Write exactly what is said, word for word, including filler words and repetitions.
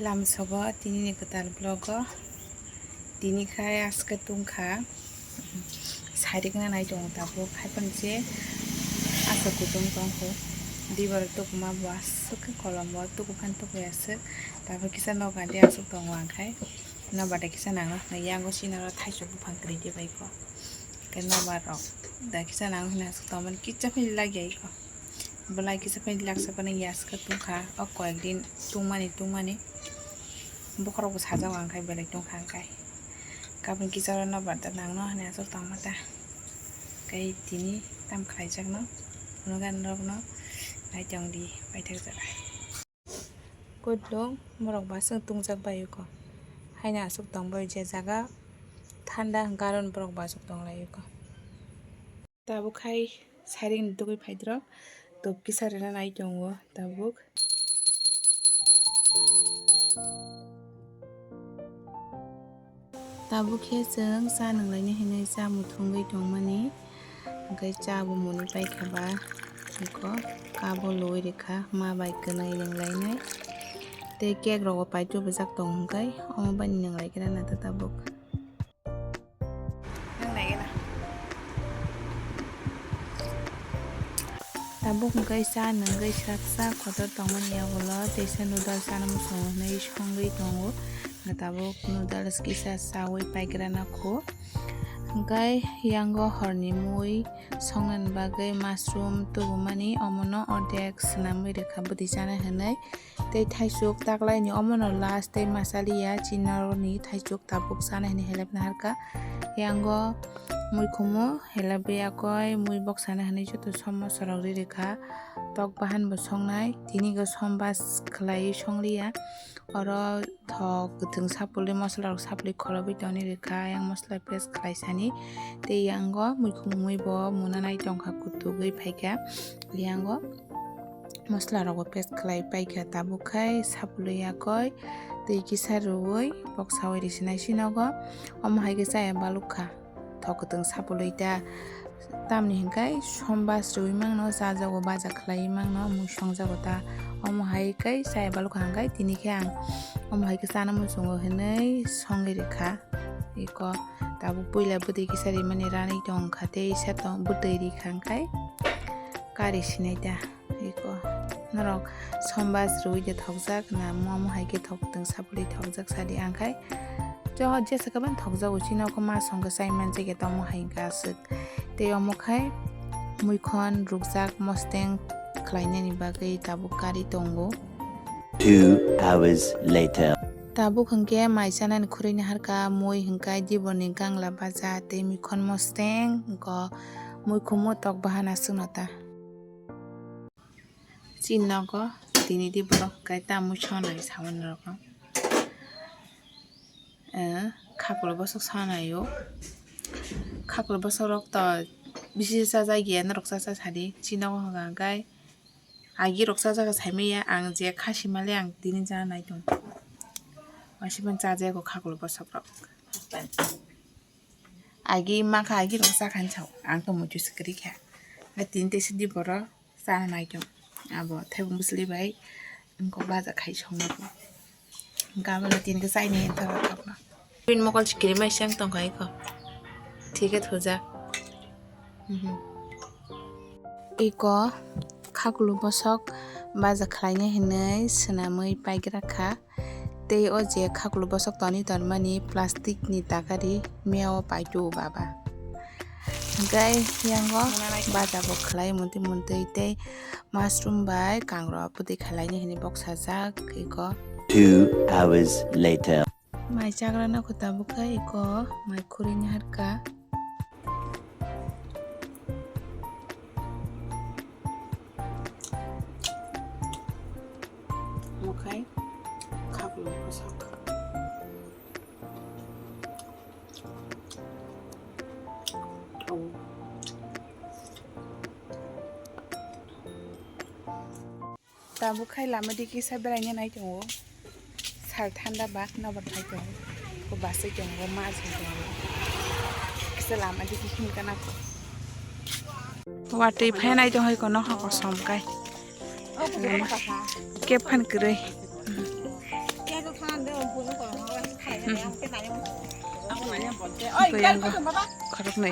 Lamsogo tinini kwtal vlog o tini khai aske tungkha. Sairikna nai tongo tabuk, haiphano je aswk kutung tongkho. Diboro tukuma bo aswk khe kolombo tukuphano tukui aswk. Tabuk kisa nok gadi aswk tongo, ang khai nok bada kisa nangno hwnwi yango sinaro thaisok buphang kwrwi de baikho. Khe nok barok da kisa nangno hwnwi aswk tongmani kisa philwi lagiyai kho. Belai kisa philwi laksa phano yaskha tungkha, o koyek din tungmani tungmani. Bokhorok bo sajak ang khai belai tongkha ang khai. Kabun kisa oro no barda nangno hwnwi aswk tongma ta. Kai tini tam khlaijakno phunukani rokno nai tong di paithak jaga. Kudlung borok bo aswk tungjak bai uko. Haino aswk tong bai je jaga thanda hwnkhe aro borok bo aswk tong lai uko. Tabuk khai sairing ni tugui phaidrok, tok kisa rwna nai tongo tabuk. Tabuk khe chwng cha nunglaini hinwi cha muthungwi tongmani, hwnkhe cha bo mwnwi paikha ba, eko kabo loi rikha ma bai kwnwi nunglainai. Tei cake rogo paitubujak tongo hwnkhe omo bai nunglaikhe rana ta tabuk. Nwng naigena. Tabuk hwnkhe cha nungwi saksa kotor tongmani yagulo teisa noodles chana muchungo hwnwi songwi tongo. Tabuk noodles kisa chawi paikrana kho. Hwnkhe yango horni mui songnani bagwi mushroom tubumani, omono ordek swnamwi rwkha bwtwi chana hwnwi. Tei thaisuk taklaini omono last tei masaliya chinaroni thaisuk tabuk chana hwnwi helep naharkha. Yango muikhumu helep yakoi mui boksana hwnwi joto somosa rok ri rikha. Tok bahan bo songnai, tini go sombas khlaiwi songliya. Oro thok kwthwng sapulwi mosola rok sapulwi khorobwi tongni rikha, yang mosola paste khlaisani. Tei yango muikhumu mui bo muna nai tongkha, kutugwi phaikha. Yango mosola rok bo paste khlai paikha, tabuk khai sapulwi yakoi twi kisa rwui boksaui risinai si nogo. Omo hai khe chaya baluk kha, thok kwthwng sapulwi ta, tamni hwnkhe sombas rwui mangno, chajago, baja khlaiwi mangno, mui songjago ta. Omo hai khe chaya baluk kha hwnkhe tini khe ang omo hai khe chana muchungo hwnwi songwi rwkha. Eko tabuk puila bwtwi kisa rimani ranwi tongkha, tei isa tong bwtwi rikha hwnkhe kari sinai ta. Eko norok sombas rwui de thokjak na, momo hai khe thok tong sapulwi thokjak sadi ang khai. Jo jesa kaban thokjago, chini oko ma songkhe chai manjak ya tamo hai hwnkhe aswk. Tei omo khai muikhon rukjak mosteng khlainani bagwi tabuk kari tongo. Two hours later. Tabuk hwnkhe mai chanani khurui naharkha, mui hwnkhe diborni gangla baja tei muikhon mosteng, wngkha muikhumu tok bahan aswkno ta. Chini nogo tini di borok hwnkhe tamui sonai saui norokno. Eh, khakulo bosok sonai o. Khakulo bosok rok to bisi chajak ya, norok chacha sadi. Chini nogo hwnkha hwnkhe agi rok chajago saimanya, ang je khasi male ang tini cha nai tong. Waisa pen chajago khakulo bosok rok. Agi makha agi rok chakha hinwi sao, ang to muitu se kwrwi kha. Nai tini teisa di borok chana nai tong. Abo thaibung bwsli bai wngkok baja khai songma bo. Hwnkhe abono tini khe chaini hinwi thangkha. Bini mokol se kirimai se wng tongkha eko. Thikhe thujak. Mhm. Eko khakulu bosok baja khlainai hinwi swnamwi paigra kha. Tei o je khakulu bosok toni tonmani plastic ni takari mia o paitu baba. Hwnkhe yango baja bo khlai muntwi muntwi tei mushroom bai kangrok bwtwi khlainai hinwi boksajak eko. Two hours later. Mai chagra no kho tabuk khe eko mai khurui ni harkha. Omo khai khaklo bwswk. Oh. Tabuk khai lama digi kisa beraina nai tongo. Sal thanda ba nobar phai tongo. Ko basai tongo, ma asai tongo. Kisa lama digi himkana ko. Watwi phai nai tong hai kono ha kosom kai. Kep phan kwrwi. Khoroknwi.